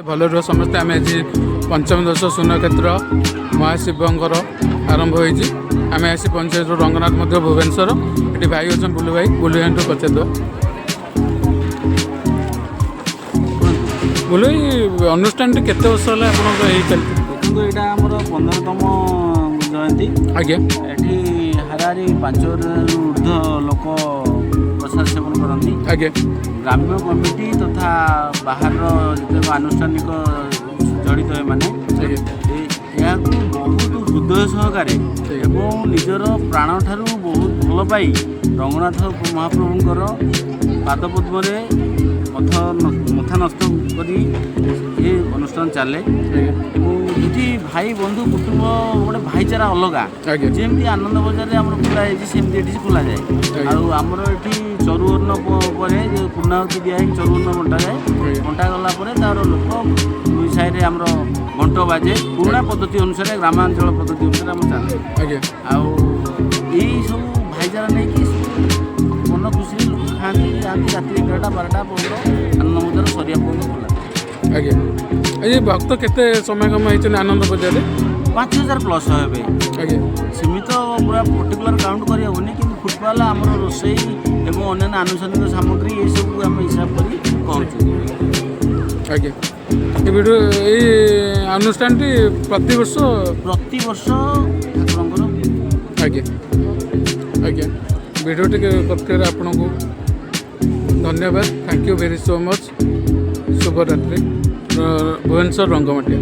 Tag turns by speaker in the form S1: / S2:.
S1: ଭଲ ରୁହ ସମସ୍ତେ। ଆମେ ଆଜି ପଞ୍ଚମ ଦଶ ସୁନକ୍ଷେତ୍ର ମହାଶିବଙ୍କର ଆରମ୍ଭ ହୋଇଛି। ଆମେ ଆସି ପହଞ୍ଚିଛୁ ରଙ୍ଗନାଥ ମଧ୍ୟ ଭୁବନେଶ୍ୱର। ଏଠି ଭାଇ ଅଛନ୍ତି, ବୁଲୁ ଭାଇ। ବୁଲୁ ଭାଇଙ୍କଠୁ ପଚାରିଦେବା। ବୁଲୁ ଭାଇ, ଅନୁଷ୍ଠାନଟି କେତେ ବର୍ଷ ହେଲା ଆପଣଙ୍କର ଏଇ ଚାଲିଛି?
S2: ଦେଖନ୍ତୁ, ଏଇଟା ଆମର 15ତମ ଜୟନ୍ତୀ। ଏଠି ହାରାହାରି 5 ହଜାରରୁ ଉର୍ଦ୍ଧ୍ୱ ଲୋକ ପ୍ରସାଦ ସେବନ କରନ୍ତି। ଗ୍ରାମ୍ୟ କମିଟି ତଥା ବାହାରର ଯେତେକ ଆନୁଷ୍ଠାନିକ ଜଡ଼ିତ ଏମାନେ ଏହାକୁ ବହୁତ ହୃଦୟ ସହକାରେ ଏବଂ ନିଜର ପ୍ରାଣଠାରୁ ବହୁତ ଭଲ ପାଇ ରଙ୍ଗନାଥ ମହାପ୍ରଭୁଙ୍କର ପାଦପଦ୍ମରେ ମଥା ନସ୍ତ କରି ଏ ଅନୁଷ୍ଠାନ ଚାଲେ। ଏବଂ ଏଠି ଭାଇ ବନ୍ଧୁ କୁଟୁମ୍ବ ଗୋଟେ ଭାଇଚାରା ଅଲଗା। ଯେମିତି ଆନନ୍ଦ ବଜାରରେ ଆମର ଖୋଲା ଯାଇଛି, ସେମିତି ଏଠି ଖୋଲାଯାଏ। ଆଉ ଆମର ଏଠି ଚରୁଅନ୍ନ ପରେ ଯେଉଁ ପୂର୍ଣ୍ଣାହୁତି ଦିଆ ହେଇକି ଚରୁଅନ୍ନ ବଣ୍ଟାଯାଏ। ବଣ୍ଟା ଗଲା ପରେ ତାର ଲୋକ ଦୁଇ ସାହିରେ ଆମର ଘଣ୍ଟ ବାଜେ। ପୁରୁଣା ପଦ୍ଧତି ଅନୁସାରେ, ଗ୍ରାମାଞ୍ଚଳ ପଦ୍ଧତି ଅନୁସାରେ ଆମର ଚାଲେ। ଆଉ ଏଇ ସବୁ ଭାଇଚାରା ନେଇକି ସବୁ ମନ ଖୁସିରେ ଲୋକ ଖାଆନ୍ତି, ଯାଆନ୍ତି। ରାତି 11ଟା 12ଟା ପର୍ଯ୍ୟନ୍ତ, ଆନନ୍ଦ ବଜାର ସରିବା ପର୍ଯ୍ୟନ୍ତ ଖୋଲା।
S1: ଆଜ୍ଞା, ଏଇ ଭକ୍ତ କେତେ ସମାଗମ ହେଇଛନ୍ତି ଆନନ୍ଦ ବଜାରରେ?
S2: 5000 ପ୍ଲସ୍ ହେବେ। ସେମିତି ତ ପୁରା ପର୍ଟିକୁଲାର କାଉଣ୍ଟ କରିହେବନି, କିନ୍ତୁ ଫୁଟବଲ୍, ଆମର ରୋଷେଇ ଏବଂ ଅନ୍ୟାନ୍ୟ ଆନୁଷଙ୍ଗିକ ସାମଗ୍ରୀ, ଏସବୁ ଆମେ ହିସାବ କରି କହୁଛୁ।
S1: ଆଜ୍ଞା, ଏ ଭିଡ଼ିଓ, ଏଇ ଅନୁଷ୍ଠାନଟି ପ୍ରତିବର୍ଷ?
S2: ପ୍ରତିବର୍ଷ ଠାକୁରଙ୍କର।
S1: ଆଜ୍ଞା ଆଜ୍ଞା ଭିଡ଼ିଓ ଟିକେ କରିଥିବାରୁ ଆପଣଙ୍କୁ ଧନ୍ୟବାଦ। Thank you very so much. ଶୁଭରାତ୍ରି। ଭୁବନେଶ୍ୱର ରଙ୍ଗମାଟିଆ।